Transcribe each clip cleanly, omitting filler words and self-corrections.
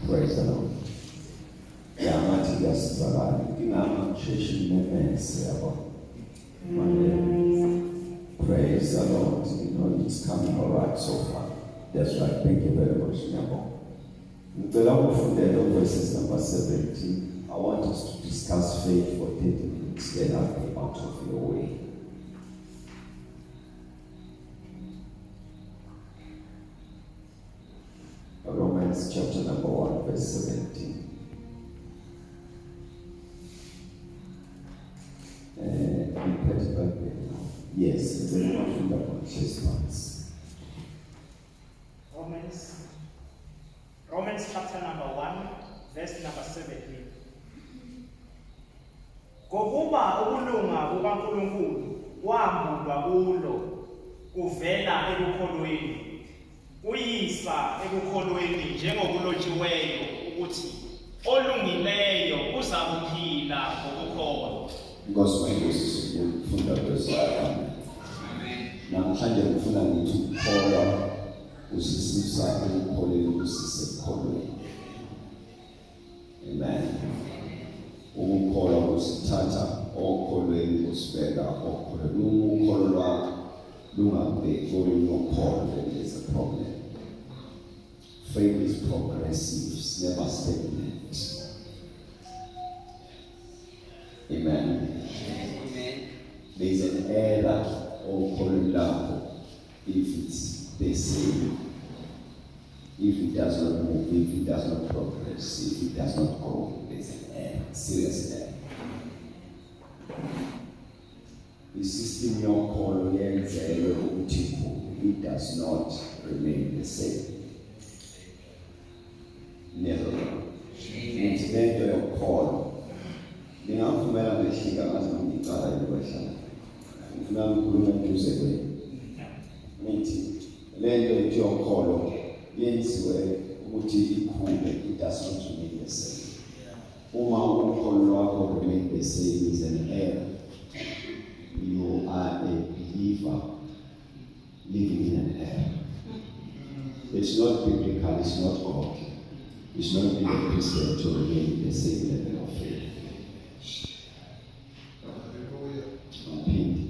Praise the Lord. Ya, ngathi kuyasizakala. Inkinga angisheshi ngimemeze, yabo. Manje, praise the Lord. You know it's coming all right so far. That's right. Thank you very much. Ngiyabonga. Ngicela ukufundela verses number 17. I want us to discuss faith for 30 minutes, then I'll be out of your way. Romans chapter number 1 verse 17. Iphethe iBhayibheli. Yes, ngicela ukufunda khona hlezi phansi. Romans chapter number 1, verse number 17. Ngokuba ukulunga kukaNkulunkulu kwambulwa kulo kuvela ekukholweni, kuyisa ekukholweni njengokulotshiweyo ukuthi olungileyo uzakuphila ngokukholwa. Inkosi mayibusise ukufunda kwezwi. Amen. Namhlanje ngifuna ngithi ukukholwa kusisusa ekukholweni kusise ekukholweni. Amen. Ukukholwa kusithatha okholweni kusibeka okholweni. Uma ukholo lwakho lungabheki kolunye ukholo, then there's a problem. Faith is progressive, it's never stagnant. Amen. Amen. There's an error okholweni lakho if it's the same. If it does not move, if it does not progress, if it does not grow, there's an error, serious error. I-system yokholo yenzelwe ukuthi ikhule. It does not remain the same. Never. Ngithi lento yokholo ningavumela ngehlika ngaze ngicala ukwehla. Ngifuna ngikhulume eduze kwenu. Ngithi lento ethi yokholo yenziwe ukuthi ikhule, it does not remain the same. Uma ukholo lwakho remain the same is an error. You are a believer living in an error. It's not biblical, it's not God. It's not being a Christian to remain the same level of faith. Ngiphinde.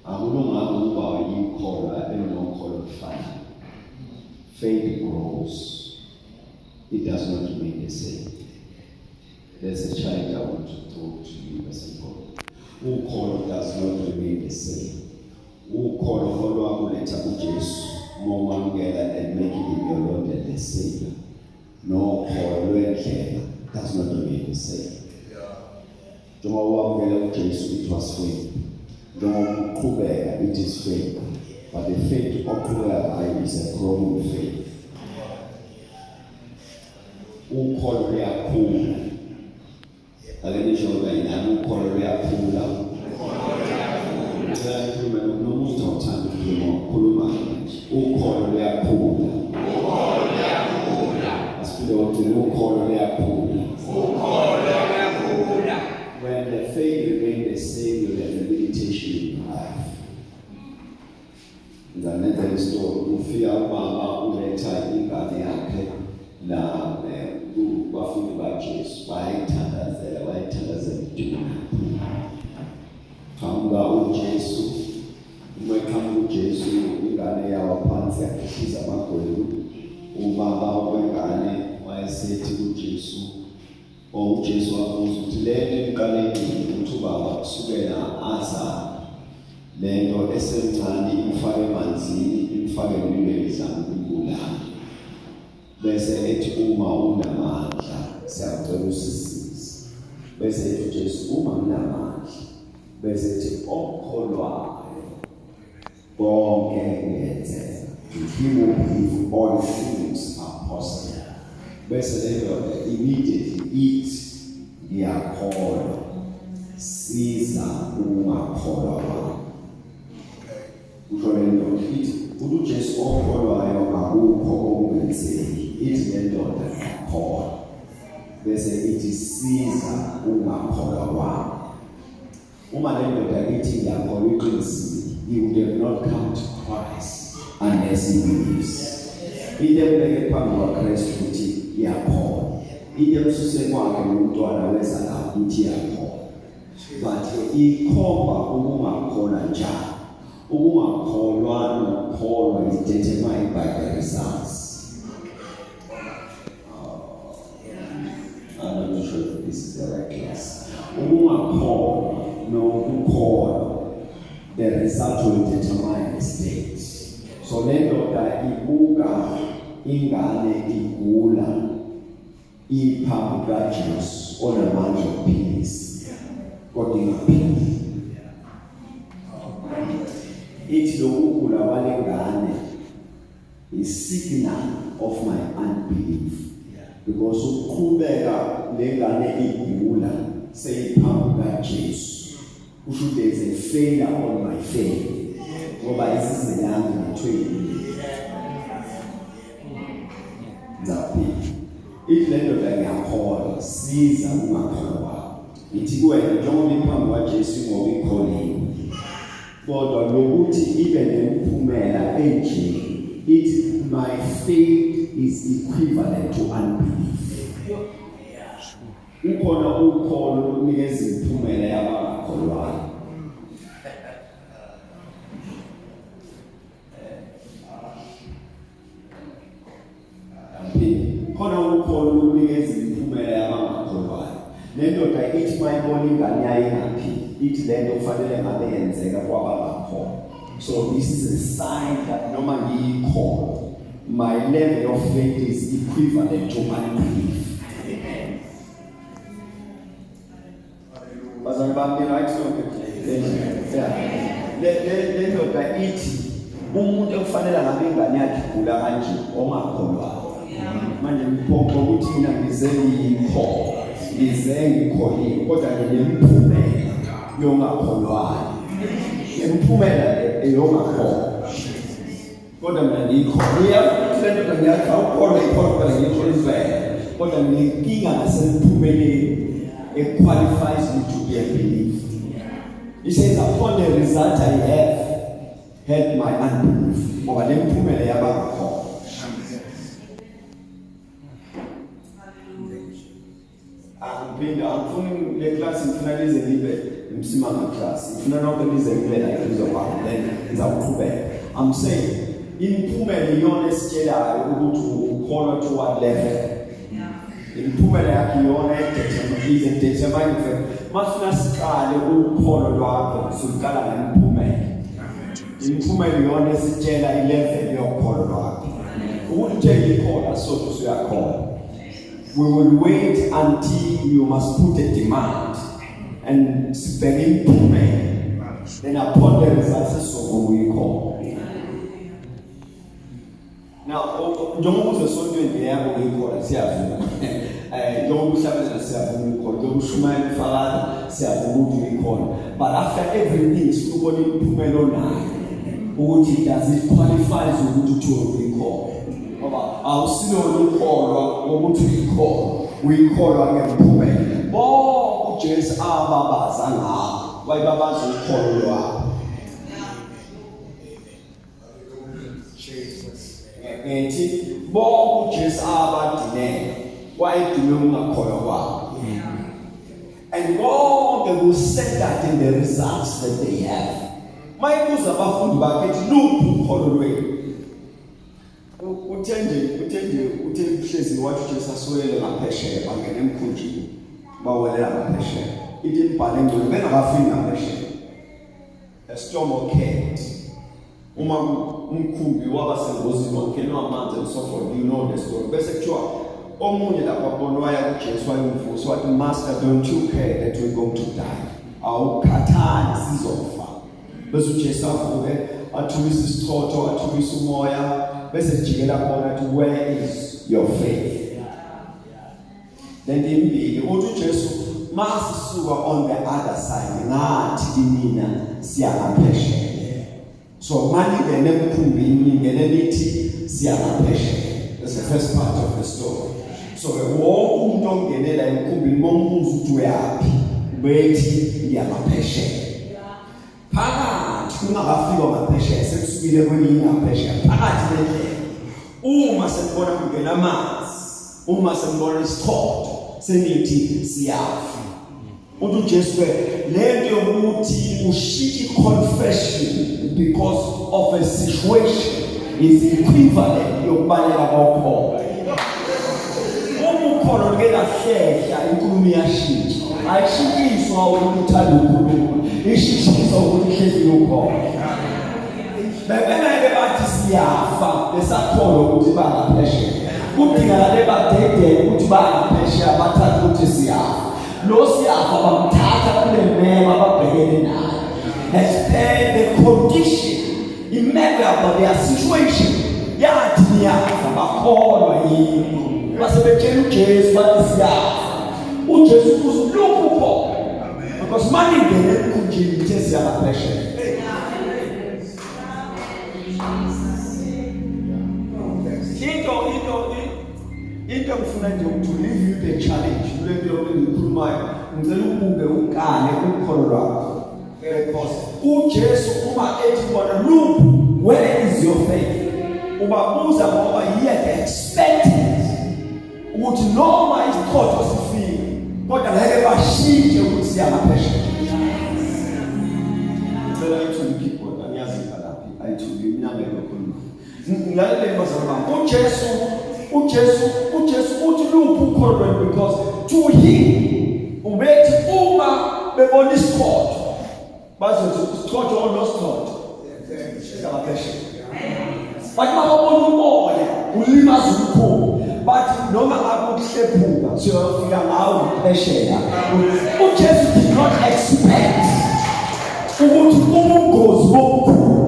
Akulunganga ukuba yikholwa elinokholo olufanayo. Faith grows. It does not remain the same. There's a challenge I want to throw to you as a God. Ukholo does not remain the same. Ukholo olwakuletha kuJesu uma umamukela and making him your Lord and the Savior. Nokholo lwendlela does not remain the same. Njengoba wamukela uJesu, it was faith. Njengoba uqhubeka, it is faith. But the faith oqhubeka ngayo is a growing faith. Ukholo luyakhula. Ake nisho kanye nami, ukholo luyakhula. Ngicela nikhulume noma uthi awuthanda ukukhuluma, khuluma manje. Ukholo luyakhula. Ukholo luyakhula. Asiphinde kokugcina, ukholo luyakhula. Ukholo luyakhula. When the faith remain the same, you have a limitation in your life. Ngizanenzela isitori. Ufika ubaba uletha ingane yakhe la kubafundi baJesu, bayayithandazela, bayayithandazela iduna. Qhamuka uJesu, uma eqhamuka uJesu ingane yawa phansi yakhihliza amagwebu. Ubaba wengane wayesethi kuJesu, or uJesu wabuza ukuthi le nto iqale nini, ukuthi ubaba kusukela azalwa lento esemncane imfake emanzini, imfake emlilweni, izama ukumbulala. Bese ethi uma unamandla siyacela usisize. Bese ethi uJesu uma nginamandla, bese ethi okholwayo konke kuyenzeka. To him who believe all things are possible. Bese le ndoda immediately ithi ngiyakholwa, siza ukungakholwa kwami. Kusho le ndoda ithi uthi uJesu okholwayo akukho okungenzeki. Ithi le ndoda ngiyakholwa, bese ithi siza ukungakholwa kwami. Uma le ndoda ithi ngiyakholwa iqinisile, he would have not come to Christ unless he believes. Into embeke phambi kwaKristu ukuthi iyakholwa. Into emsuse kwakhe nomntwana weza la ukuthi iyakholwa. But ikhomba ukungakholwa njani? Ukungakholwa nokukholwa is determined by the results. I'm not sure if this is the right class. Ukungakholwa nokukholwa, the result will determine the state. So le ndoda ibuka ingane igula iphambi kaJesu onamandla okuphilisa kodwa ingaphili. Ithi lokugula kwalengane is signal of my unbelief because ukuqhubeka lengane igula seyiphambi kaJesu kusho there is a failure on my faith ngoba isize yami ngithwe yini ngizaphila. Ithi le ndoda ngiyakholwa, siza ungakholwa kwakho. Ngithi kuwena njengoba iphambi kwaJesu ngoba ikholiwe kodwa lokuthi ibe nemiphumela enje, ithi my faith is equivalent to unbelief. Ukhona ukholo olukunikeza imiphumela yabangakholwayo. Khona ukholo olukunikeza imiphumela yabangakholwayo. Le ndoda ithi mayibona ingane yayo ingaphili, ithi le nto kufanele ngabe yenzeka kwabangakholwa. So this is a sign that noma ngiyikholwa, my level of faith is equivalent to unbelief. Bazalwane bami, right sonke? Yeah. Le le le ndoda ithi umuntu ekufanele ngabe ingane yakhe igula kanje ongakholwayo. Manje ngiphoqa ukuthi mina ngize ngiyikholwa, ngize ngikholiwe kodwa nginemphumela yongakholwayo. Imiphumela eyongakholwa. Kodwa mina ngiyikholwa. Ngiyazi le ndoda ngiyazi awukholwa ikholwa kodwa ngiyikholwa impela. Kodwa nginenkinga ngasemphumeleni equalifies me to be a believer. He says upon the result I have had my unbelief. Ngoba le mphumela yabangakholwa. Angiphinde angifuni le class, ngifuna lize libe imsimanga class. Ngifuna nonke nize kube la izoba then ngizawuqhubeka. I'm saying imiphumela iyona esitshelayo ukuthi ukholwa to what level. Imiphumela yakhe iyona edetermine is a determining factor. Masifuna siqale ukholo lwakho siqala ngemiphumela. Imiphumela iyona esitshela ilevel yokholo lwakho. Ukuthi uthe ikholwa sothi usuyakholwa. We will wait until you must put a demand and sibheke imiphumela. Then upon the results sizobe uyikholwa. Now njengoba uze esontweni yebo uyikholwa siyavuma. Njengoba uhlabela siyavuma uyikholwa, njengoba ushumayela ufakaza siyavuma ukuthi uyikholwa. But after everything sifuna ukubona imiphumela onayo ukuthi does it qualifies ukuthi uthiwe uyikholwa. Ngoba awusilona ukholwa ngokuthi uyikholwa, uyikholwa ngemphumela. Bonke uJesu ababaza ngakho, wayebabaza ukholo lwabo. Ngithi bonke uJesu abadinela wayedinwe ukungakholwa kwabo. And konke ku-centered in the results that they have. Mayebuza abafundi bakhe ethi luphi ukholo lwenu? Uthe nje uthe nje uthe kuhlezi wathi uJesu asiwelele ngaphesheya bangena emkhunjini bawelela ngaphesheya. Ithi imibhalo engcwele bengakafiki ngaphesheya. A storm occurred. Uma umkhumbi waba sengozini wangenwa amanzi and so forth, you know the story. Bese kuthiwa omunye lapha kubona waya kuJesu wayomvusa wathi, Master, don't you care that we're going to die? Awukhathali sizofa. Bese uJesu avuke athulisa isichotho athulisa umoya bese jikela kubona athi, where is your faith? Lento imbili uthi uJesu masisuka on the other side ngathi kinina siyangaphesheya. So maningene emkhumbini ningene nithi siyangaphesheya. That's the first part of the story. So ke wonke umuntu ongenela emkhumbini mombuza ukuthi uyaphi ubethi ngiyangaphesheya. Phakathi kungakafikwa ngaphesheya sekusukile kwelinye ngaphesheya phakathi nendlela. Uma senibona kungena amanzi, uma senibona isichotho, senithi siyafa. Uthi uJesu ke lento yokuthi ushintshe confession because of a situation is equivalent yokubaleka kokholo. Uma ukholo luke lahlehla inkulumo iyashintsha. Ayishintshiswa ukuthi uthanda ukukhuluma, ishintshiswa ukuthi ihlezi ukholo. Bebengeke bathi siyafa besakholwa ukuthi bangaphesheya. Kudingakale badedele ukuthi bangaphesheya bathathe ukuthi siyafa. Lo siyafa bamthatha kule memo ababhekene nayo. As per the condition, imeko yabo, their situation, yathi niyafa bakholwa yini. Base betshela uJesu bathi siyafa. uJesu ubuza lokhu ukhona. Because maningene emkhunjini ithe siyangaphesheya. Into into into engifuna nje ukuthi leave you the challenge kule nto engiyikhulumayo ngicela ubuke ukale ukholo lwakho because uJesu uma ethi bona look where is your faith ubabuza ngoba he had expected ukuthi noma isichotho sifike kodwa ngeke bashintshe ukuthi siya ngaphesheya ngicela ithule keyboard angiyazi ngiphalaphi ayithule mina ngeke khuluma ngilalele bazalwane bami uJesu uJesu uJesu uthi luphi ukholo lwenu because to him ubethi uma bebona isichotho bazothi isichotho onosichotho ngaphesheya bathi babona umoya ulimaza umkhulu bathi noma akuhlephuka siyofika ngawo phesheya uJesu did not expect ukuthi ubungozi bomkhulu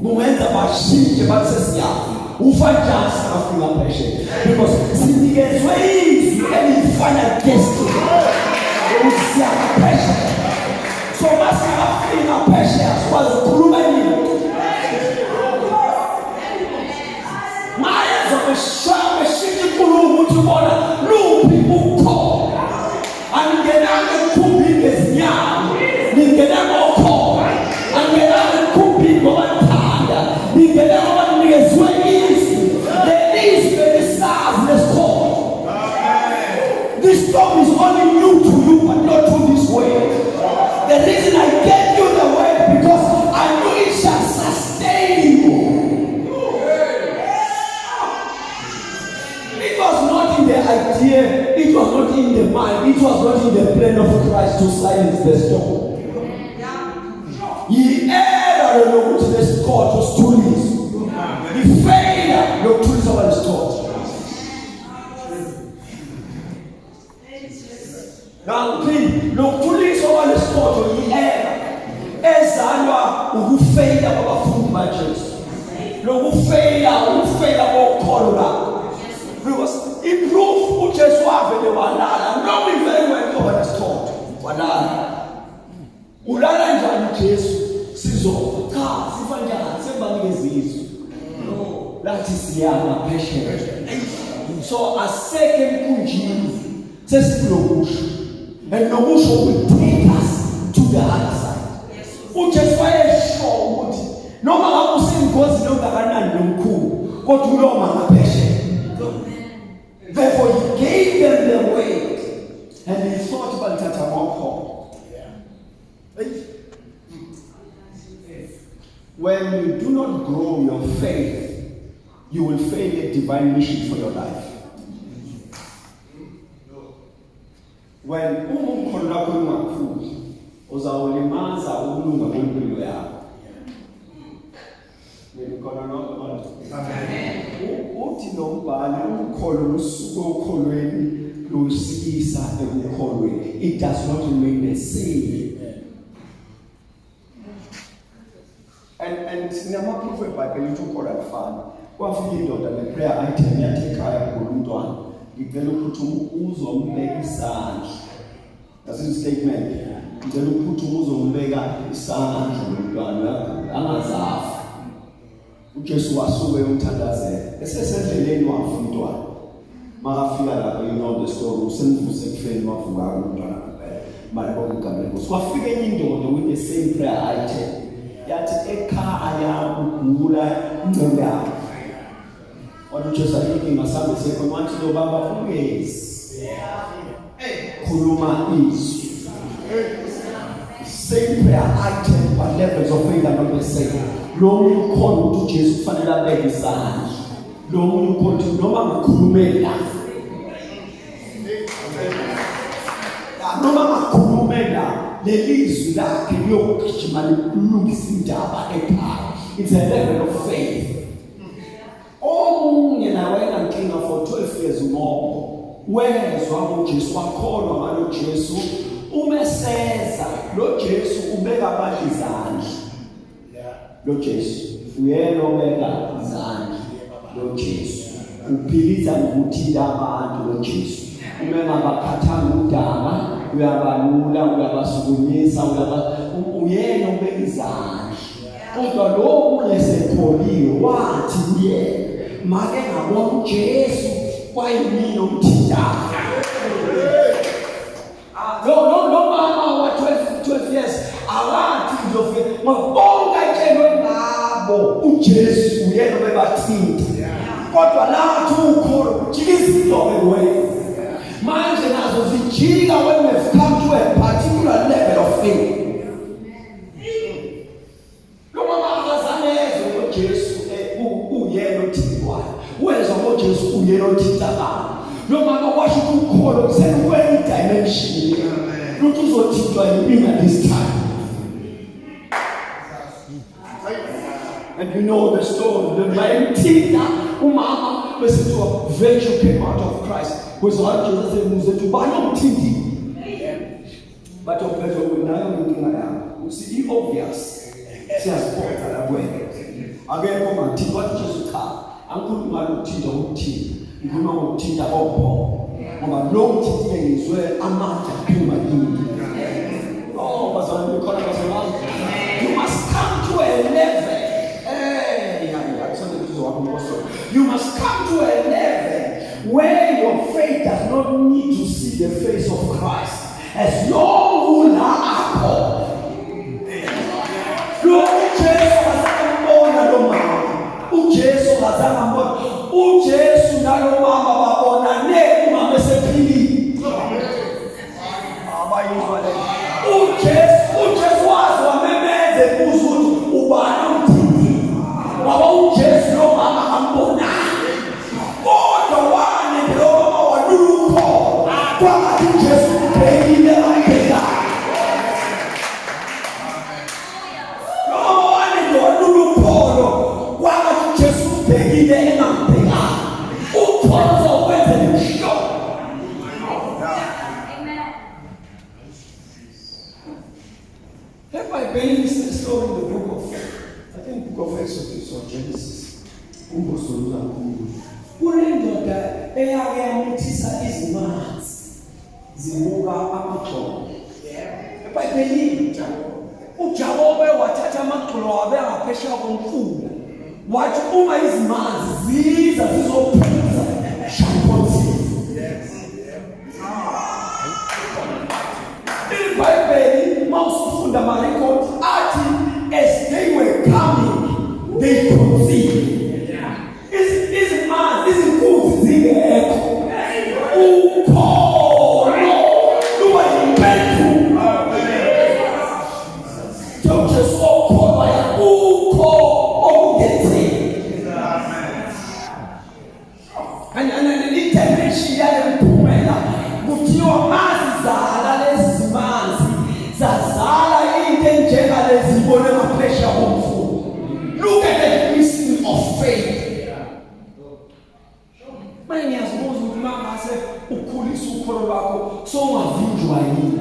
bungenza bashintshe bathi sesiyafa ufa njani singafika phesheya because sinikezwe izwi eliyi-final destiny ukuthi siyaphesheya So masingafika phesheya sikwazi ukukhuluma into. Mayezwa beshaya beshintsha inkulumo ukuthi ubona luphi ukholo. Angingenanga emkhumbini ngezinyawo, ningena ngokholo. Angingenanga emkhumbini ngoba nithanda, ningena ngoba ninikezwe izwi. Leli izwi belisazi lesikholo. This storm is only new to you, but not to this world. The reason I gave you the word because I knew it shall sustain you. It was not in the idea, it was not in the mind, it was not in the plan of Christ to silence the storm. Yi-error lokuthi lesiqotho sithuliswe. I-failure lokuthuliswa kwalesiqotho. Ngawuphinde lokuthuliswa kwalesiqotho yi-era ezalwa ukufeyila kwabafundi baJesu. Lokufeyila ukufeyila kokholo lwakho. Because i-proof uJesu wavele walala knowing very well ngoba nesiqotho walala. Ulala njani Jesu? Sizofa. Cha, sifa njani? Sekubanikeza izwi. No, lathi siyama phesheya. So aseke emkhunjini sesikulokusho. And lokusho will take us to the other side. UJesu wayesho ukuthi noma ngabe usengozini ongakanani lomkhulu kodwa uyoma ngaphesheya. Therefore he gave them the way and he thought balithatha ngokholo. When you do not grow your faith, you will fail a divine mission for your life. When uma ukholo lwakho lungakhuli, uzawulimaza ukulunga kwempilo yakho. Nikhona nonke manje. Amen. Uthi lo mbhali ukholo lusuka okholweni lusikisa ekukholweni. It does not remain the same. And and sinama-proof eBhayibheli ukuthi ukholo alufani. Kwafika indoda ne-prayer item yathi ekhaya kugula umntwana. Ngicela uphuthume uzombeka isandla. That's his statement. Ngicela uphuthume uzombeka isandla lo mntwana uyagula angazafa. uJesu wasuka eyomthandazela. Esesendleleni wafa umntwana. Makafika lapho you know the story usemvuse ekufeni wavuka umntwana ngempela. Malibonga igama lenkosi. Kwafika enye indoda with the same prayer item. Yathi ekhaya kugula inceku yakho. Wathi uJesu ayinkinga sambe sekho wathi lo baba ungezi. Khuluma izwi. Same prayer item but levels of faith are not the same. Lo muntu ukhona ukuthi uJesu kufanele abeke isandla. Lo muntu ukhona ukuthi noma ngakhulumela noma ngakhulumela lelizwi lakhe liyogijima lilungisa indaba ekhaya. It's a level of faith. Omunye naye wayenankinga for 12 years umobo. Wezwa ngoJesu wakholwa ngalo Jesu. Uma eseza lo Jesu ubeka abantu izandla. Lo Jesu uyena obeka izandla lo Jesu. Uphilisa ngokuthinta abantu lo Jesu. Uma engabaphathanga udaba uyabalula uyabasukumisa uyaba uyena ubeka izandla. Kodwa lo omunye esekholiwe wathi kuyena, make ngabona uJesu kwayimina omthintayo. Ah, lo lo lo mama wa 12 12 years akathi ngizofika ngoba bonke atshelwe ngabo uJesu uyena obebathinta. Kodwa lathi ukholo kujika izinto ke wena. Manje nazo zijika when we have come to a particular level of faith. Lo mama akazange ezwe ngoJesu eh, uyena othintwayo. Wezwa ngoJesu uyena othinta abantu. Lo mama washo ukuthi ukholo kusekwenye dimension. Luthi uzothintwa yimina this time. And you know the story. The mayemthinta umama bese kuthiwa virtue came out of Christ. Kwezwa Jesus emuze ethi ubani omthintile? Bathi uPetro unayo inkinga yakho. Uthi i-obvious. Siyaziphoqa la kuwena. Akekho ongathinta wathi Jesu cha. Angikhulumi ngalokuthinta ukuthinta. Ngikhuluma ngokuthinta kokholo. Ngoba lo ngithintile ngizwe amandla aphuma kimi. Oh, bazalwane nikhona bazalwane. You must come to a level. Eh, you must come to a level where your faith does not need to see the face of Christ. As long ulapho lo uJesu akazange lo mama uJesu akazange ambona uJesu nalo mama babonane umama esephilile abayizwa le uJesu uJesu wazi wamemeza ebuza ukuthi ubani omthintile ngoba uJesu lo mama ambonani Kodwa wane lo mama walula ukholo kwangathi uJesu umbhekile ambhekayo. Lo mama wane nje walula ukholo kwangathi uJesu umbhekile engambhekanga. Ukholo uzokwenzela imihlobo. EBhayibhelini sinestory in the book of I think book of Exodus or Genesis. Umbosolo uzakhumbula. Kunendoda eyake yamithisa izimanzi zibuka amagxolo. EBhayibhelini uJakobe wathatha amagxolo wabeka ngaphesheya komfula. Wathi uma izimanzi ziza zizophuza shall Yes. IBhayibheli mawusufunda amarekhodi athi as they were coming they conceived. Izimanzi izinkunzi zingekho. Ukholo luba yimpendulo. Jesu okholwa akukho okungenzeki. And and and i-dimension yale mphumela kuthiwa mazizala lezi zimanzi zazala into enjengalezi ibone ngaphesheya komfula. Look at the mystery of faith. Manje ngiyazibuza ukuthi uma ngase ukhulisa ukholo lwakho sowungavinjwa yini?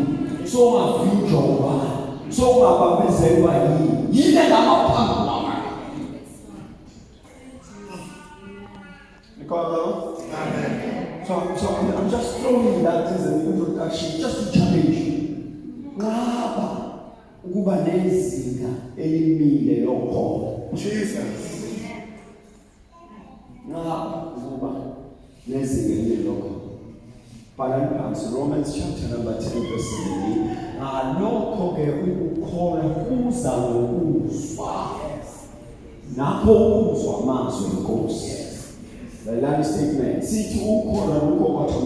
Sowungavinjwa ubani? Sowungabambezelwa yini? Yini engaba phambi kwakho? Amen. So, so I'm, I'm just throwing that as an introduction, just to challenge you. Nqaba ukuba nezinga elimile lokholo. Jesus. Nqaba ukuba nezinga elimile lokholo. Bhalani phansi Romans chapter number 10 verse 17. Ngalokho ke ukukholwa kuza ngokuzwa. Nakho ukuzwa amazwi enkosi. Lalelani statement. Sithi ukholo lukho kodwa